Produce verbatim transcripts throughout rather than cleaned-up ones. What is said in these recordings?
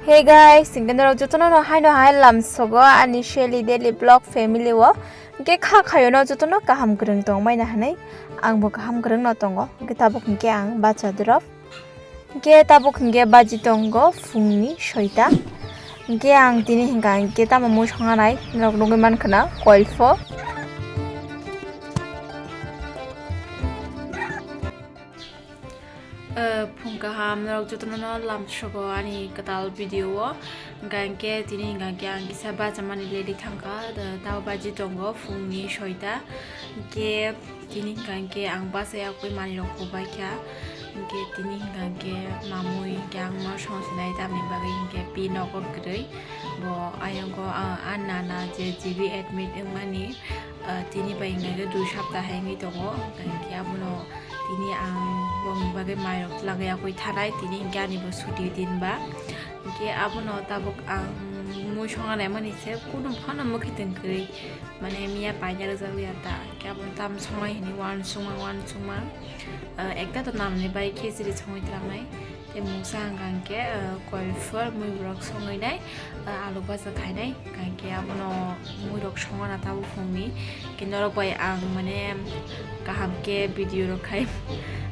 Hey guys, hingke norok jotono no haino hai lamsogo ani Shelly Daily Vlog family o. Hingke kha khayono jotono kaham kwrwng tongmani hinwi angbo kaham kwrwngno tongo. Hingke tabuk hingke ang bacha drop. Hingke tabuk hingke baji tongo phungni soita. Hingke ang tini hingka hingke tamo mui songanai norok nugwi mankha na koilfo. Eh, phung kaham norok jotono no lamsogo ani kwtal video o. Hingka hingke tini hingka hingke ang kisa bachamani ready thangkha, eh, tao baji tongo phungni soita. Hingke tini hingka hingke ang bachai yakwi manwi rok hubaikha. Hingke tini hingka hingke mamui hingke ang ma songsinai tamni bagwi hingke pi nogo kwrwi. Bo ayang o, ah, ah, nana je G B admit wngmani, ah, tini bai hingke dui sapta hai wngwi tongo. Hingke abono tini ang boni bagwi mairok twlangwi yakwi thanai, tini hingke ani bo suti din ba. Hingke abono tabuk ang mui songanai mani se kunu phano mwkhitwng kwrwi, mane miya paina rwjak liya ta. Hingke abono tam songnai hwnwi uansukma uansukma, ah, ekta to namni bai khichiri songwi twlangnai. Tei mungsa hwnka hwnkhe, ah, koiphor muiborok songwi nai, ah, alu bhaja khainai, hwnka hwnkhe abono muirok songana tabuk phungni. Hwnkhe norok bai ang mane kaham khe video rok khai,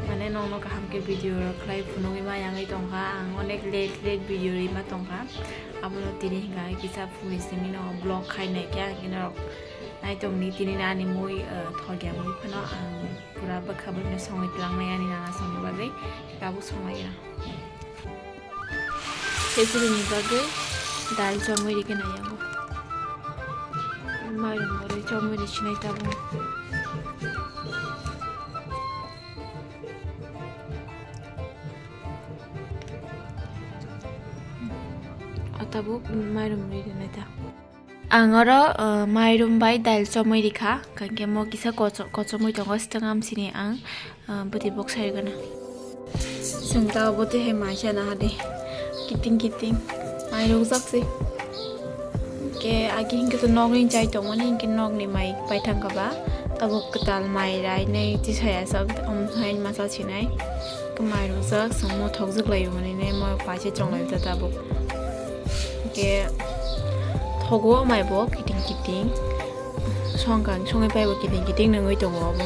mane nokno kaham khe video rok khlai phunugwi ma yangwi tongkha, ang onek late late video rwima tongkha. Abono tini hwnka khe kisa phungni simi no vlog khainai khe ang khe norok naitongni tini ani mui, ah, thokya mui phano ang pura bwkha bwkha songwi twlangnai ani nana songni bagwi, tabuk songlai rw. Khichiri ni bagwi dal chomwi rikhe nai yango. Mairum borwi chomwi rikhe nai tabuk. O tabuk mairum rikhe nai ta. Ang oro, uh, mairum bai dal chomwi rikha, hwnkhe mo kisa kocho-, kochomwi tongo, swtang amsini ang, uh, bwtwi bok sai rwgana. Chwng ta bwtwi hai mai chana hadi, kiting kiting, mai rwkjak se. Hwnkhe agi hwnkhe to nokni chai tongmani, hwnkhe nokni mai paithang kha ba, tabuk kwtal mai rainai tisaya sak, omo hai ma cha sinai. Khe mai rwkjak, chwng mo thokjak lai mani ne, mo paise chonglai ta tabuk. Hwnkhe thogo mai bo kiting kiting. Songkang songwi paibo kiting kiting nungwi tongo obo.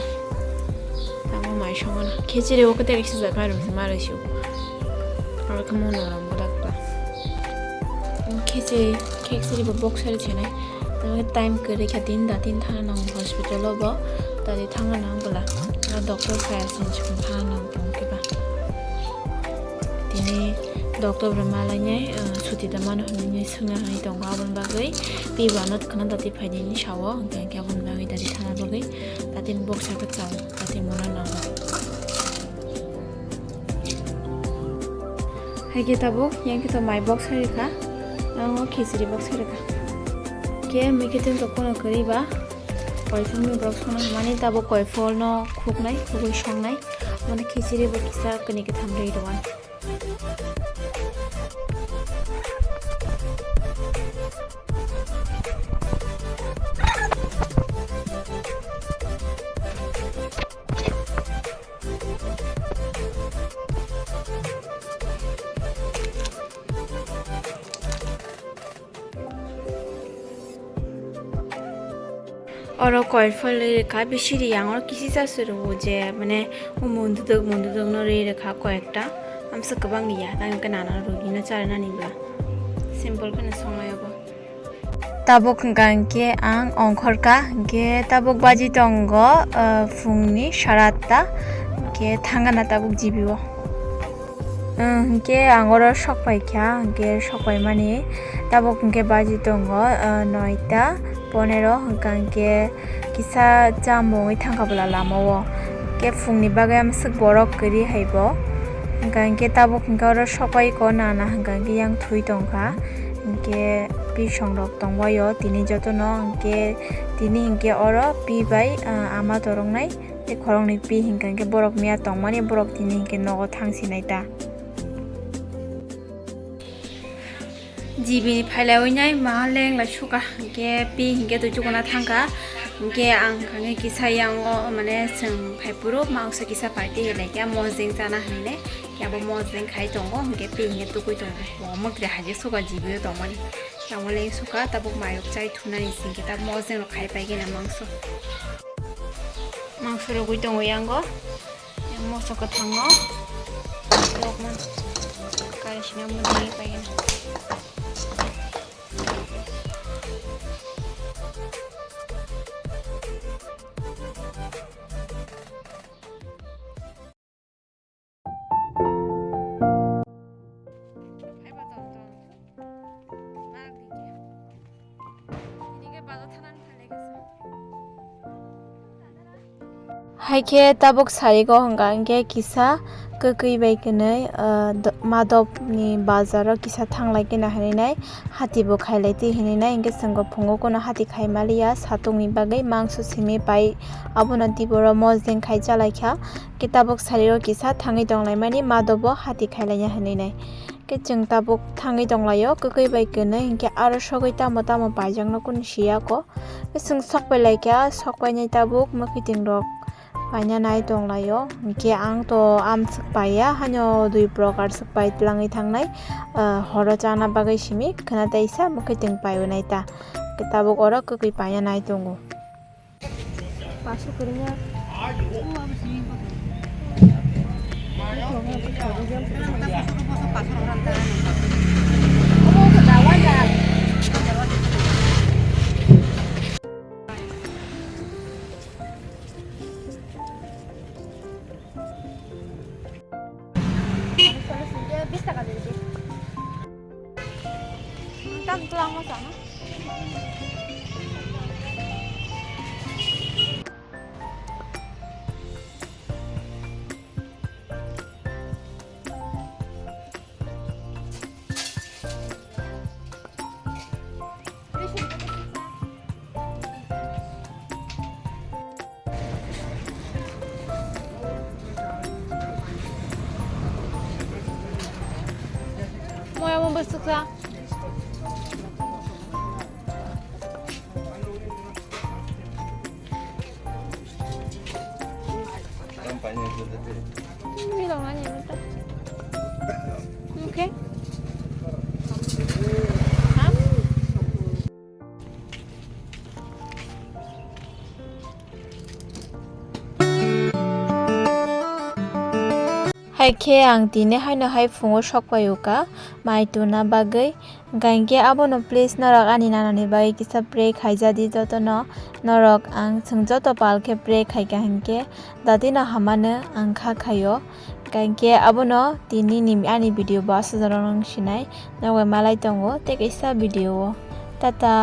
Tamo mai songo na. Khichiri o kwtal kisa jat mai rwmse ma rwsio. Aro khe mo norom gwdakla. Khichiri, khichiri bo boksari chenai. Tamo time kwrwi kha din da din thana nang hospital o bo. Tadi thangna nang bwla. Aro doctor kaya sin chikon thana nang tong khe ba. Tini doctor bai malainai, ah, suti da mano hinwi swngna hai tongo, aboni bagwi tei bo ano khna dati phaidi hinwi sao, hwnkhe hwnkhe aboni bagwi dati thana bagwi dati boksa kwchao dati mona nango. Hai khe tabuk yang khe to mai boksa rikha, nango khichiri boksa rikha. Khe mui khe tong to kono kwrwi ba, koiphurni borok songna hamani tabuk koiphurno khuknai, khugwi songnai, mane khichiri bo kisa kwnwi kwtham rwi rwani. Oro koiphor rwi rwkha, bisiri yang oro kisi cha suru je, mane, o munduduk, munduduk no rwi rwkha koyekta. Amsa kwbang ya, tang khe nana rwgwino charinani bwla. Simple kheno songlai obo. Tabuk hwnkha hwnkhe ang ongkhorkha, hwnkhe tabuk baji tongo, ah, phungni sara atta, hwnkhe thangana tabuk G B o. Ang hwnkhe ang oro sok paikha, hwnkhe sok paimani tabuk hwnkhe baji tongo, ah, noita ponero, hwnkha hwnkhe kisa chamungwi thangkha bwla lama o. Hwnkhe phungni bagwi amswk borok kwrwi hai bo. Hwnkha hwnkhe tabuk hwnkhe oro sok paiko nana hwnkha hwnkhe yang thwi tongkha. Hwnkhe pisong rok tongbaio tini jotono, hwnkhe tini hwnkhe oro pi bai, ah, ama toroknai. Tei khoroknwi pi hwnkha hwnkhe borok miya tongmani, borok tini hwnkhe nogo thangsinai ta. G B ni phailaiwi nai maha leng lai suka, hwnkhe pi hwnkhe twi chukuna thangkha, hwnkhe ang hwnkha hwnkhe kisa yang o mane chwng phai phuru mangsa kisa party hinwi laikha mojeng chana hinwi le. Abo mojeng khai tongo, hwnkhe twi hwnkhe tukui tongo. Bo mwkri hai khe suka jibiyo tongmani. Amo le suka tabuk mayok chai thunani singkhe tabuk mojeng rok khai pai gana mangso. Mangso rogwi tongo yango. Yang moso kwthango. Rok man. Kari sina mujungwi pai gana. Hai khe tabuk sarigo hwnka hwnkhe kisa kwkwi bai kwnwi, ah, do-, Madop ni bazar o kisa thanglai khe na hinwi nai hati bo khailai twi hinwi nai hwnkhe chwng bo phungo kuno hati khai maliya satung ni bagwi mangso simi pai abono tiboro mojeng khai chalai kha. Khe tabuk sari o kisa thangwi tonglaimani Madop bo hati khailaiya hinwi nai. Khe chwng tabuk thangwi tonglaio, kwkwi bai kwnwi hinkhe aro sogwi tamo tamo paijakno kunu siya kho. Khe chwng sokpai laikha, sokpainai tabuk mwkhwtwng rok paina nai tonglaio. Hinkhe ang to amswk paiya, haino dui prokar swk pai twlangwi thangnai, ah, horo chana bagwi simi khwna teisa mwkhwtwng painai ta. Khe tabuk oro kwkwi paina nai tongo. Paso kwrwngya. Tam tulang mo sana. Moya mo bwswk sa. Okay. Hai khe ang tini haino hai phungo sok pai o ka mai tuna bagwi. Hwnkhe abono please norok ani nanani bagwi kisa pray khaijadi jotono. Norok ang chwng joto pal khe pray khaikha hinkhe datino hamano ang kha khaio. Hwnkhe abono tini ni ani video bo aswk jorok nang sinai nokbai malai tongo tei kaisa video o. Tata.